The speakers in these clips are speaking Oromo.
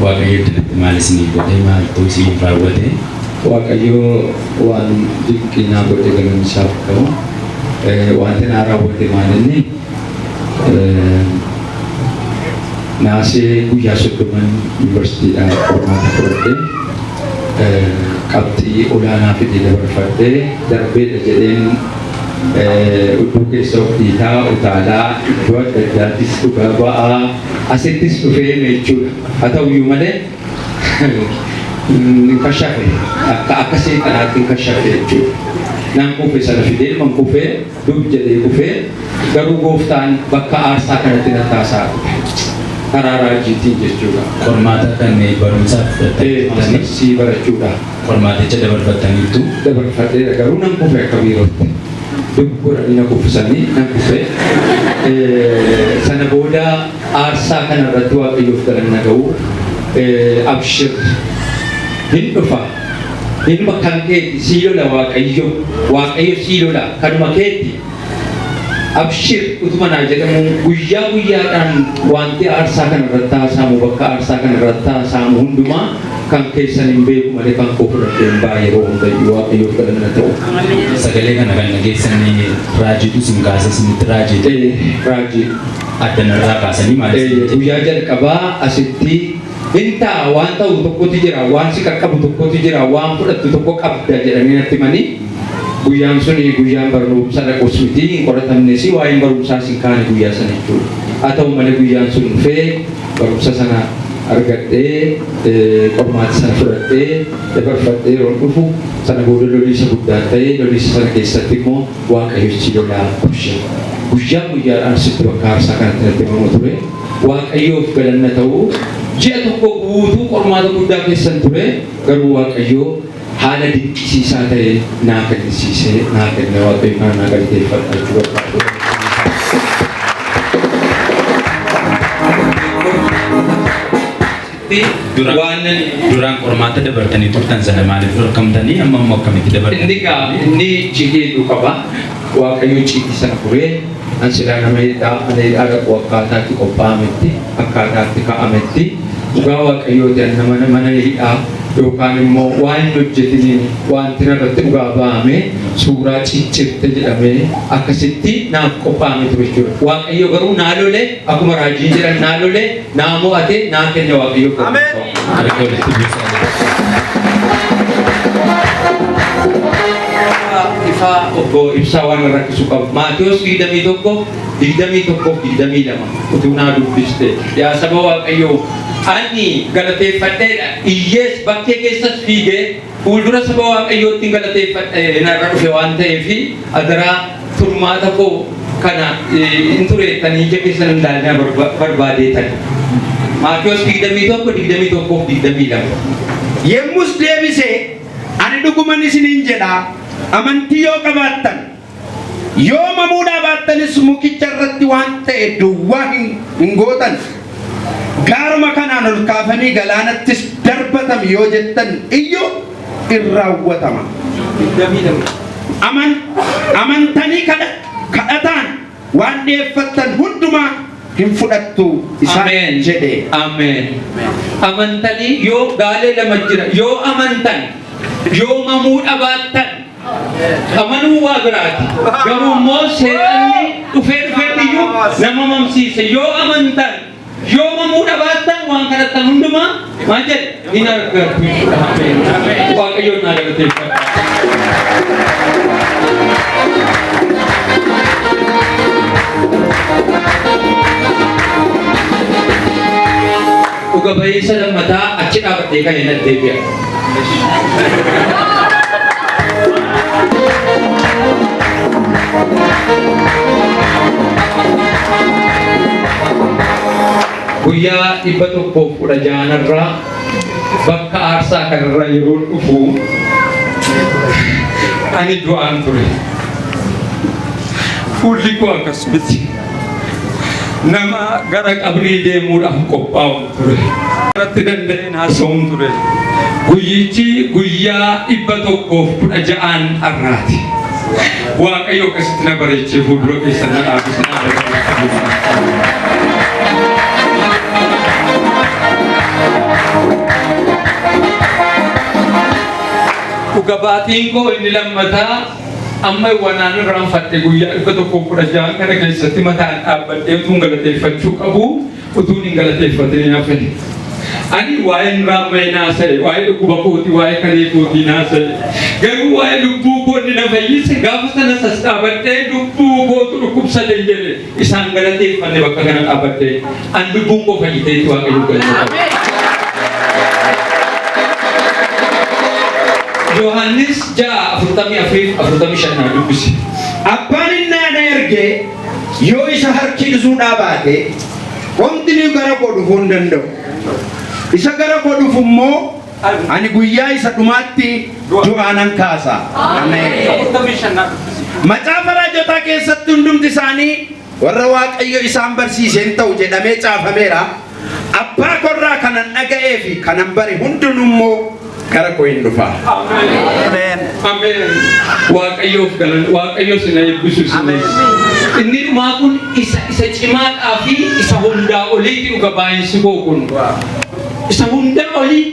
Waaqayyo iddotti maal isinii godhe, maaltu isiniif raawwate? Waaqayyo waan dinqii naa godhe, galanni isaaf ta'u. Wanti naa raawwate maal inni naasee guyyaa 30n yuunivarsiitiidhaa qormaata fudhadhee, qabxii olaanaa fidee dabarfadhee darbeedha jedheen iddoo keessa of dhiitaa utaalaa, iddoo adda addaattis dhugaa ba'aa, asittis dhufee jechuudha. Haa ta'uyyuu malee hin kashafe, akka seexanaatti hin kashafe jechuudha. Nan kufe, sana fidee nan kufee, dub jedhee kufee, garuu gooftaan bakka aarsaa kanatti na taasaa dhufe. Karaa raajiitiin jechuudha. Qormaata kan barumsaaf fudhattanii Maastarsii barachuudha. Qormaaticha dabarfattaniittu? Dabarfadheera, garuu nan kufe akka biirootti. Dub godhanii na kuffisanii nan kufe. Sana booda aarsaa kana irratti Waaqayyoof galanna ga'u, abshir, hin dhufa. Inuma kan keeti, sii lola Waaqayyo. Waaqayyo sii lola, kanuma keeti. Abshir utuma naa jedhamu, guyyaa guyyaadhaan wanti aarsaa kana irratti haasa'amu, bakka aarsaa kana irratti haasa'amu hundumaa, kan keessan hin beeku malee kan koo fudhadhee hin ba'a yeroo hundayyuu. Waaqayyoof galanna ta'u. Sagalee kana kan dhageessanii raajiitu isin kaase, isinitti raajiitu? Raajii. Addanarraa kaasanii maal isin jedhe? Guyyaa jalqabaa asitti hin ta'a, waan ta'u tokkotu jira, waan si qaqqabu tokkotu jira, waan fudhattu tokko qabda jedhanii natti himanii, guyyaan suni guyyaan barumsa dhaqus miti, hin qoratamnes, waa'een barumsaas hin kaane guyyaa sana jechuudha. Haa ta'u malee guyyaan sun dhufee barumsa sana argadhee, qormaata sana fudhadhee dabarfadhee yeroo dhufu, sana booda loliisa guddaa ta'ee, loliisa sana keessatti immoo Waaqayyochi lolaa abshir guyyaa guyyaadhaan sitti bakka aarsaa kanatti natti himamu ture. Waaqayyoof galanna ta'u, ji'a tokko guutuu qormaata guddaa keessan ture, garuu Waaqayyoo haala dinqisiisaa ta'e naa kennisiisee naa kenne. Waaqayyo kana naa galateeffadha jechuu barbaadu. Duraan qormaata dabartanii turtan sana maaliif dhorkamtanii, amma immoo akkamitti dabartanii? Inni gaa inni icciitii hedduu qaba. Waaqayyo icciitii sana furee, an silaa nama hidhaa mana hidhaa dhaqu akkaataatti qophaa'ametti, akkaataatti kaa'ametti, dhugaa Waaqayyooti, an nama mana hidhaa yookaan immoo waan hin hojjetiniin wanti narratti dhugaa ba'ame, suuraa ciccirte jedhamee akkasitti naaf qophaa'ame ture jechuudha. Waaqayyo garuu naa lole, akkuma raajiin jedhan naa lole, naa mo'ate, naa kenne. Waaqayyo. Harka walitti buusaa. Ifaa obbo Ibsaa waan rakkisu qabu. Maatiyos 21, 21, 22 utuu naa dubbiste. Yaa saba Waaqayyoo, ani galateeffadheedha. Iyyees bakkee keessas fiigee fuuldura saba Waaqayyootti galateeffadhe narra dhufe waan ta'eef, adaraa turmaata koo kana hin tureettanii ija keessan hin ilaalina barbaadeetan. Maatiyos 21, 21, 22. Yemmus deebisee, ani dhuguman isiniin jedha, amantii yoo qabaattan, yoo mamuudhaa baattanis, mukicha irratti waan ta'e duwwaa hin gootan. Gaaruma kanaan ol kaafamii galaanattis darbatami yoo jettan iyyuu in raawwatama. 22. Amantanii kadhataan waan dhi'eeffattan hundumaa hin fudhattu isaan Ameen. jedhe. Ameen. Amantanii yoo, gaalee lama jira, yoo amantan, yoo mamuu dhabaattan. Amanuu waa biraati. Garuu immoo seexanni dhufee dhufee iyyuu nama mamsiise. Yoo amantan, yoo mamuu dhabaattan, waan kadhattan hundumaa maal jedhe, hin argattu jechuudha. Ameen. Waaqayyoon naa galateeffadha. Dhuga ba'iinsa lammataa achi dhaabadhee kan hin addeebi'a. Guyyaa 116rraa bakka aarsaa kanarra yeroo dhufu ani du'aan ture. Fuulli koo akkas miti. Nama gara qabrii deemuudhaaf qophaa'u ture. Irratti danda'een haasa'uun ture. Guyyichi guyyaa 116n har'aati. Waaqayyo akkasitti na bareechee fuuldura keessan na dhaabise, na dhaabise. Dhuga baatiin koo inni lammataa, amma wanaan irraanfadhe, guyyaa 116 kana keessatti mataan dhaabbadhee utuun galateeffachuu qabu utuun hin galateeffatin hafe. Ani waa'een raammee naasa'e, waa'ee dhukkuba kootii, waa'ee kalee kootii naasa'e. Garuu waa'ee lubbuu koo inni na fayyise, gaafa sanas as dhaabadhee lubbuu kootu dhukkubsate jedhe isaan galateeffanne bakka kana dhaabbadhee an lubbuun koo fayyiteetti Waaqayyo galata. Yohaannis 6:44-45 naa dubbisi. Abbaan inni ana erge yoo isa harkisuudhaa baate, homtinuu gara koo dhufuu hin danda'u. Isa gara koo dhufu immoo ani guyyaa isa dhumaatti du'aa nan kaasa. Ameen. 45 naa dubbisi. Macaafa raajotaa keessatti hundumti isaanii warra Waaqayyo isaan barsiiseen ta'u jedhamee caafameera. Abbaa korraa kanan dhaga'ee fi kanan bare hundinuu immoo gara koo hin dhufa. Ameen. Ameen. Waaqayyoof galan, Waaqayyo sin eebbisu isinis. Inni dhumaa kun isa cimaadhaa fi isa hundaa oliiti dhuga baay'insi koo kun. Isa hundaa olii,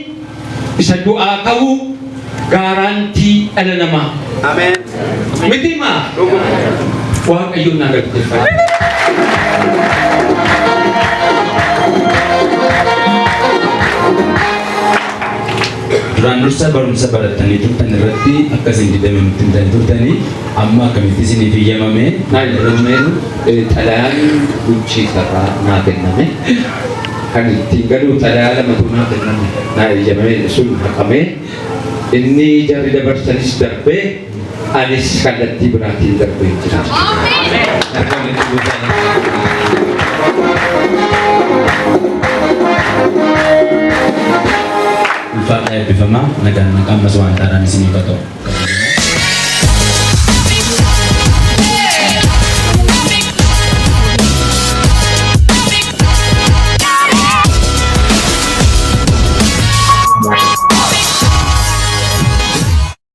isa du'aa ta'uu guarantee dhala namaa. Ameen. Miti maa? Waaqayyoon naa galateeffadha. Duraan dursa barumsa barattanii turtan irratti akka isin didame nutti himtanii turtanii, amma akkamitti isiniif iyyamame? Maal, xalayaan bulchiisarraa naa kenname. Kan ittiin galu xalayaa lamatu naa kenname. Naa eeyyamame sun haqamee, inni jarri dabarsanis darbee, anis kallattii biraatiin darbee jira. Harka walitti buusaa. Ulfaadhaa, eebbifamaa, nagaan maqaan ammas waan taaraan isiniif haa ta'u.